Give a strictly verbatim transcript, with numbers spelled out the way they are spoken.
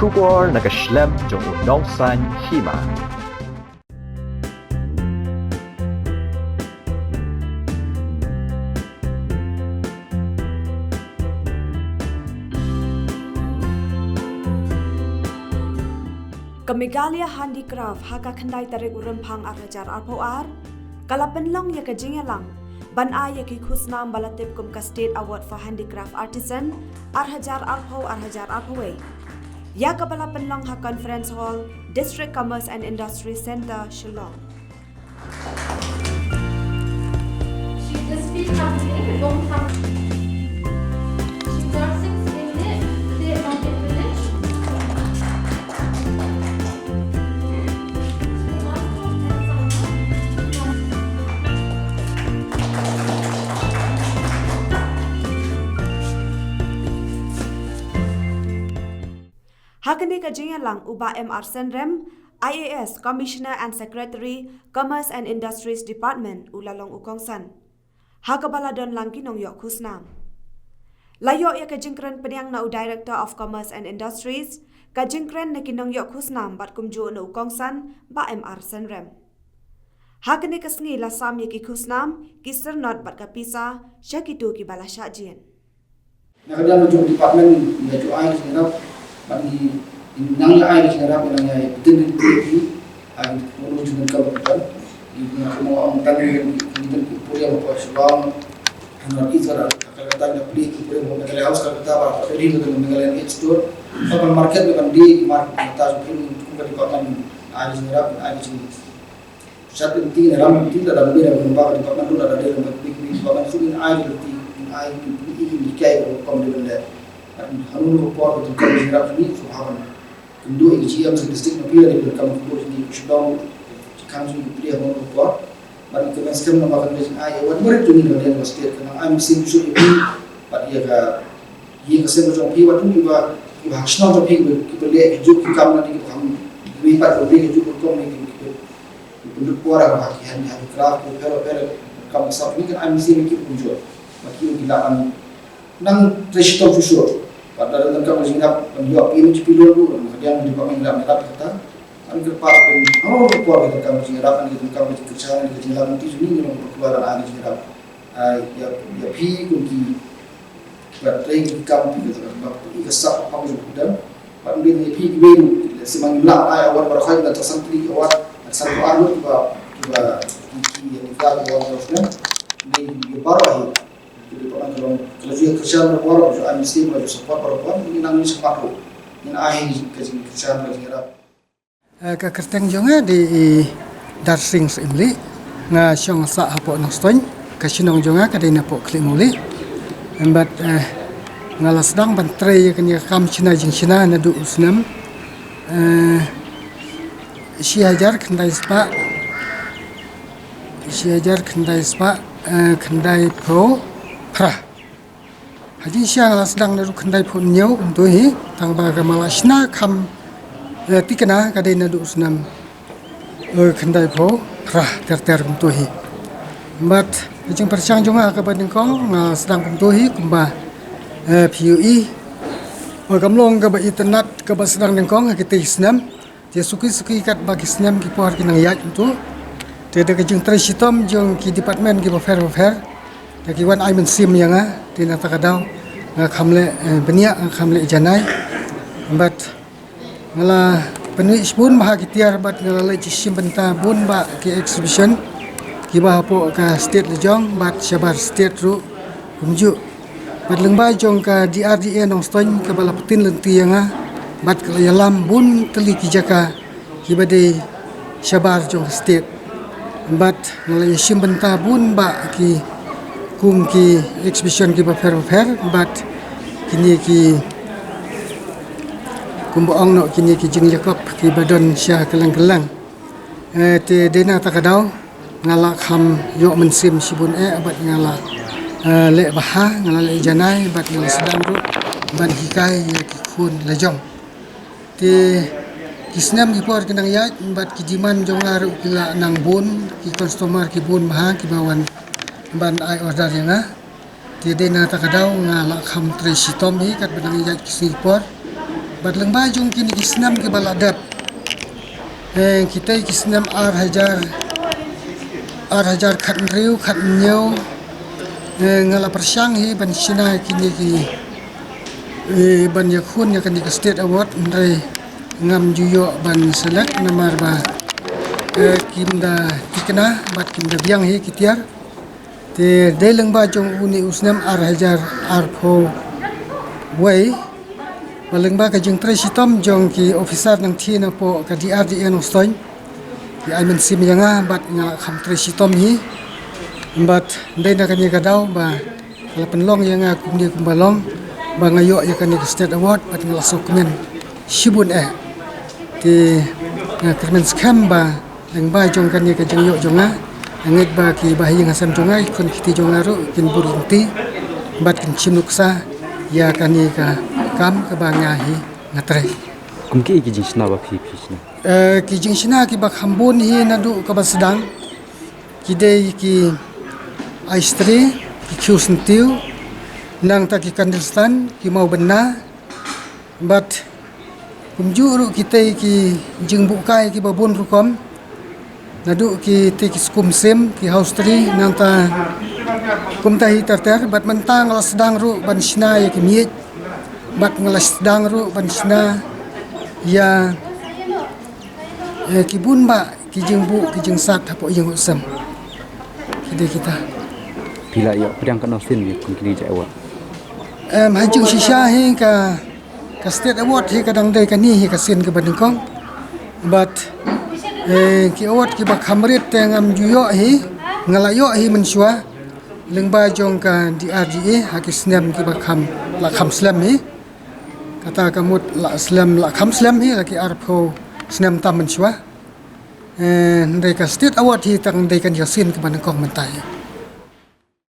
Khubor na ka shlem jong u nongsan hima. Ka Meghalaya Handicraft ha ka khyndai tarik u Rymphang ar hajar arphew ar, ka la pynlong ïa ka jingïalang ban ai ïa ki khusnam ba la tip kum ka State Award for Handicraft Artisan ar hajar arphew, ar hajar arphew wei ïa kaba la pynlong ha Conference Hall, District Commerce and Industry Centre, Shillong. Ha kane ka jingïalang u Bah M R Synrem, I A S, Commissioner and Secretary, Commerce and Industries Department, u la long u kongsan. Ha kaba la don lang ki nongïoh khusnam. La ïoh ïa ka jingkren pdiang na u Director of Commerce and Industries, ka jingkren na ki nongïoh khusnam bad kumjuh na u kongsan Bah M R Synrem. Ha kane ka sngi la sam ïa ki khusnam, ki syrnod bad ka pisa sha kito kiba la shah jin. Na ka liang jong department ngi ju ai ka jingïarap bad ngi nang ïa ai ka jingïarap nang ïa pyntin ïa phi. Ai ngi ju nang ka ba ka ngi nang ka mo ong tang ngi ngi nang ki pule ba ka Shillong. Hynrei i zara ka ka ta ngi pule ki pule ba ka Media House ka ka ta ba ka ri ka Meghalaya Aid Store. Ba ka market ba ka di market ka ta ju phi ngi ka department ai ka jingïarap ai ka jingïarap. Shat lynti ne ram lynti lada dei da ba ka department ruh lada dei da ba ka department ruh in ai lynti in ai in ai in hikai ko kom de bende. Hanun ko por ko ko jingïarap ni so hawan. Kynduh i G M sa district na pia de kam kynduh ni sdong kan ju pia hanun ko por. Ban ke ban skem na ba kan ai wan beri tu ni da ba state kan ai mesti su i ban ia ka ia ka sem jong pia wat tu ba ia ha shnong jong pia ba ki ba le ki juk ki kam na ni ki ba ham ni ba ko ni ki juk ko ni ki Pynlut por ha ki handicraft ko pher pher kam sap ni kan ai mesti ki pynjot. Ba ki ki la kan nang trei shitom shuh shuh. Pat da dang kam jingïarap ban ïoh phi mesti phi lon ruh ka diang di ba ngi la ngi la kata. An kyrpad pyn oh por ka kam jingïarap an ki kam jingkyrshan an ki jingïarap nanti juni ngi long pynkular an ki jingïarap. Ai ïa ïa phi kum ki Ba trei ki kam ki ka ba ki ka sap pa ka jong ka. Ba ngi ngi phi ki wei sima ngi la ai award ba khoi ba ta san tri award san ko ar lut ba ba ki ki ni ka ko wa ko ne. Ngi ngi ba ro hi. Ki ba ka long ka ju ka sha ba ro ju ai mesti ba ju support ba ro ba ngi nang ni support ro. Ngi ai ka jing ka sha ba jing rap. Eh, ka kyrteng jong nga dei i Darsing Syiemlieh. Nga shong sah hapoh Nongstoiñ, ka shnong jong nga ka dei napoh Khliehmawlieh. Em bad, eh, nga la sdang ban trei ïa kane ka kam shna jingshna naduh u snem, eh, shi hajar khyndai spah, shi hajar khyndai spah, eh, khyndai phew phra. Ha jingshisha nga la sdang naduh khyndaiphew hynñiew kumto hi, tang ba ka ma la shna kham, eh, tikna ka dei naduh snem, eh, khyndaiphew phra ter ter kumto hi. Bad ka jingpyrshang jong nga kaba nyngkong nga sdang kumto hi kumba, eh, phi ïohi. Ba kam long kaba itynnad kaba sdang nyngkong ha kitei ki snem. Te suki suki katba ki snem ki por ki nang ïaid kumto. Te da ka jingtrei shitom jong ki department kiba pher ba pher. Da ki wan ai mynsiem ïa nga, te na kata ka daw nga kham leh, eh, bniah, nga kham leh janai. Bad nga la pynwit shibun bha ki tiar bad nga la leit shim bynta bun bah ki exhibition kiba hapoh ka state la jong bad shabar state ruh kumjuh. Bad lyngba jong ka D R D A Nongstoiñ kaba la pyntin lynti ïa nga bad ka la ïalam bun tylli ki jaka kiba dei shabar jong ka state. Bad nga la ïashim bynta bun bah ki kum ki exhibition kiba pher ba pher bad kine ki kumba ong noh kine ki jingïakop kiba don sha kylleng kylleng. Eh, te dei na kata ka daw nga la kham ïoh mynsiem shibun eh bad nga la, eh, leh bha, nga la leh janai bad nga la sdang ruh ban hikai ïa ki khun la jong. Te ki snem ki por ki nang ïaid bad ki demand jong nga ruh ki la nang bun, ki customer ki bun bha kiba wan ban ai order ïa nga. Te dei na kata ka daw nga la kham trei shitom hi katba nang ïaid ki sngi ki por. Bad lyngba jong kine ki snem kiba la dep, eh, kita ki snem ar hajar, ar hajar khathynriew, khathynñiew, eh, nga la pyrshang hi ban shna kine ki, eh, ban ïakhun ïa kane ka State Award, hynrei ngam ju ïoh ban select namar ba, eh, kim da tikna bad kim da biang hi ki tiar. Te dei lyngba jong une u snem ar hajar arphew wei, ba lyngba ka jingtrei shitom jong ki officer nangthie napoh ka D R D A Nongstoiñ, ki ai mynsiem ïa nga bad nga la kham trei shitom hi. Bad dei na kane ka daw ba ka la pynlong ïa nga kumne kumba long, ba nga ïoh ïa kane ka State Award bad nga la sngewkmen shibun eh. Te nga kyrmen skhem ba lyngba jong kane ka jingïoh jong nga, nga ngeit ba ki bahaïing hasem jong nga, ki khun ki kti jong nga ruh kin bun ryntih bad kin shim nuksa ïa kane ka kam kaba nga hi nga trei. Kum kiei ki jingshna ba phi phi shna? Eh, ki jingshna kiba kham bun hi naduh kaba sdang, ki dei ki aistri, ki khiew syntiew, nangta ki candle stand, ki maw bynna, bad kumjuh ruh kitei ki jingbuhkai kiba bun rukom, naduh kitei ki skum sim, ki house tree, nangta kumta hi ter ter. Bad mynta nga la sdang ruh ban shna ïa ki miej, bad nga la sdang ruh ban shna ïa, eh, ki bun bah ki jingbuh ki jingsat hapoh ïing u sem. Ki dei kita. Phi la ïoh pdiang katno sien ïa kum kine ki award? Em, ha jingshisha hi ka, ka State Award hi ka dang dei kane hi ka sien kaba nyngkong. Bad, eh, ki award kiba kham rit te ngam ju ïoh hi, nga la ïoh hi mynshuwa lyngba jong ka D R D A ha ki snem kiba kham, la kham slem hi. Kata ka mut la slem, la kham slem hi, la ki arphew snem tam mynshuwa. Eh, hynrei ka State Award hi tang dei kane ka sien kaba nyngkong mynta hi.